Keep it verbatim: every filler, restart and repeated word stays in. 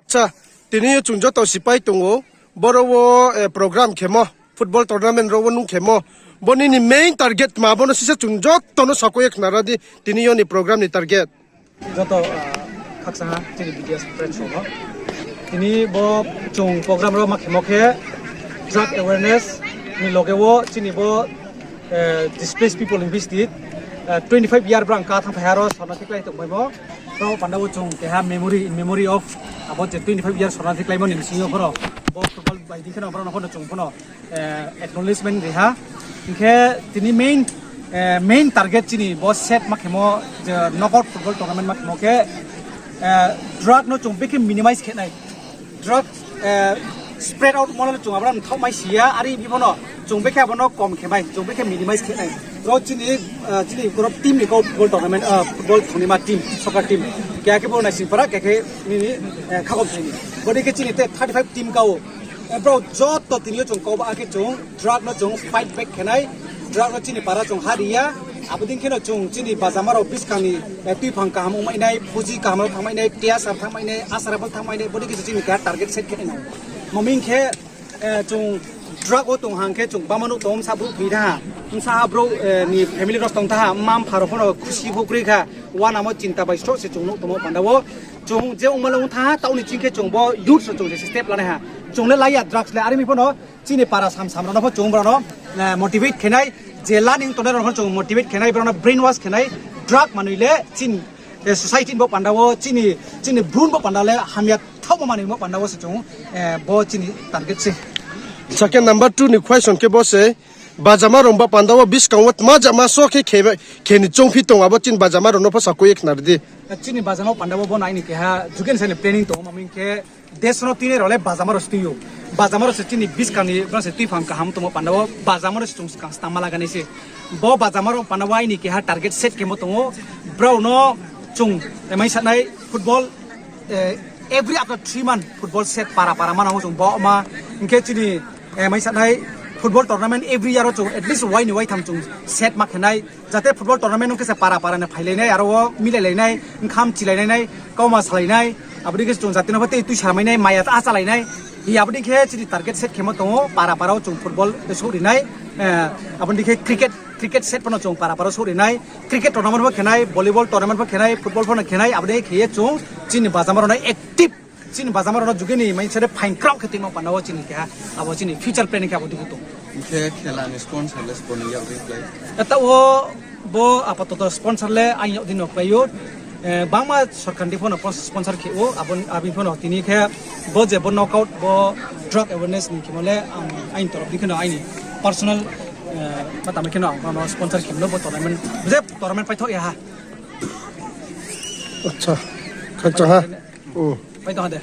Acha, tini yo chung joto sipai tong ou, boro wo program khemo, football tournament ro wo nung khemo, bo nini main target tma, bo no sisa chung joto no sakoi ye khnara di, tini yo ni program ni target. Joto khakchangha chini B D S friends rao no. Tini bo chung program ro ma khemo khe drug awareness ni loge wo chini bo displaced people in Bishti, twenty five year brang ka thanngphai ha ro sorna thiklái tongpaimo. Brao panda wo chung keha memory, in memory of abo je twenty five year sorna thiklaimo ni bsing yo phoro bo football bai di kheno brao no phano chung phano acknowledgement ri ha. Hing khe tini main target chini bo set ma khemo je knockout football tournament ma khemo khe drug no chung bekhe minimize khe nai. Drug spread out mo no chung abo no mthaohmai si ya, are phi pho no chung bekhe abo no kom khe mai, chung bekhe minimize khe nai. Ro chini, chini koro team ni kau football tournament, football thongnaima team, soccer team. Keha khe bo naising para, keha khe nini khakom sini. Bodei khe chini te thirty five team kau. Brao joto tini yo chung kau ba khe chung drug no chung fight back khe nai, drug no chini para chung ha ri ya. Abo dei kheno chung chini bajama rao buskang ni tuiphang kaham ongmai nai, phuji kaham rao thanngmai nai, T S R thanngmai nai, Asarapal thanngmai nai, bodei khe se chini keha target set khe nai nang. Maming khe chung drug wo tong hang khe chung bama nuh tong, bsa brouh thoi tha ha, bsa ha brouh ni family rao tong tha ha, mma mpha rao phano khusi pho kroi kha, uanamo chinta bai sroh se chung nuh tongmo panda wo. Chung je ongma le ong tha ha, taoh ni ching khe chung bo youth rao chung se step lanai ha. Chung le lai ya drugs le, are mi phano chini para samsam rao no pho chung brao no motivate khe nai, je learning tongnai rao no pho chung motivate khe nai, brao no brainwash khe nai, drug manoi le chini society ni bo panda wo, chini brun bo panda le hamya thaohmo manoi bo panda wo se chung, bo chini target se. Sa khe number two ni question khe bo se, bajama rao ba panda wo buskang wo tma jama so khe khe ni choungphi tong, abo chini bajama rao no pho sakoi ye khnari di. Chini bajama panda wo bo no aini keha jugen sa ni planning tong, maming khe desh no tuinai rao le bajama rao se tui ou. Bajama rao se chini buskang ni, brao se tuiphang kaham tongmo panda wo bajama rao se chung skang stama laganai se. Bo bajama rao panda wo aini keha target set khemo tong ou. Brao no chung, mai sanai football, every after three month football set para para manang ou chung bo ma. Hing khe chini, mai sanai football tournament every year wo chung at least wai ni waitham chung set ma khe nai. Jate football tournament ong khe se para para ni phailai nai, aro wo milai lai nai, bkham chilai nai nai, kauma salai nai, abo dei khe chung jati no pho tei tui samai nai, maya ta chalai nai. Hi abo dei khe chini target set khemo tong ou, para para wo chung football souh ri nai, abo dei khe cricket, cricket set pho no chung para para wo souh ri nai, cricket tournament pho khe nai, volleyball tournament pho khe nai, football pho no khe nai, abo dei khe ye chung chini bajama rao no active, chini bajama rao no jugen ni mai sare phaing kraoh khe tuimo panda wo chini keha, abo chini future planning khe abo dei khe tong. Hing khe khela ni sponsor le sbo ni yak dei klái? Taoh wo bo apatoto sponsor le ang yak dei no klái ou. Bangma sorkar ni pho no sponsor khe ou, abo, abini pho no tini khe bo je bo knockout, bo drug awareness ni khemo le ang aini torof dei khe no aini personal, ma tangmai khe no ang no sponsor khemo no bo tournament, je tournament paithoh ya ha. Acha, khakchang ha. Paithoh ha de.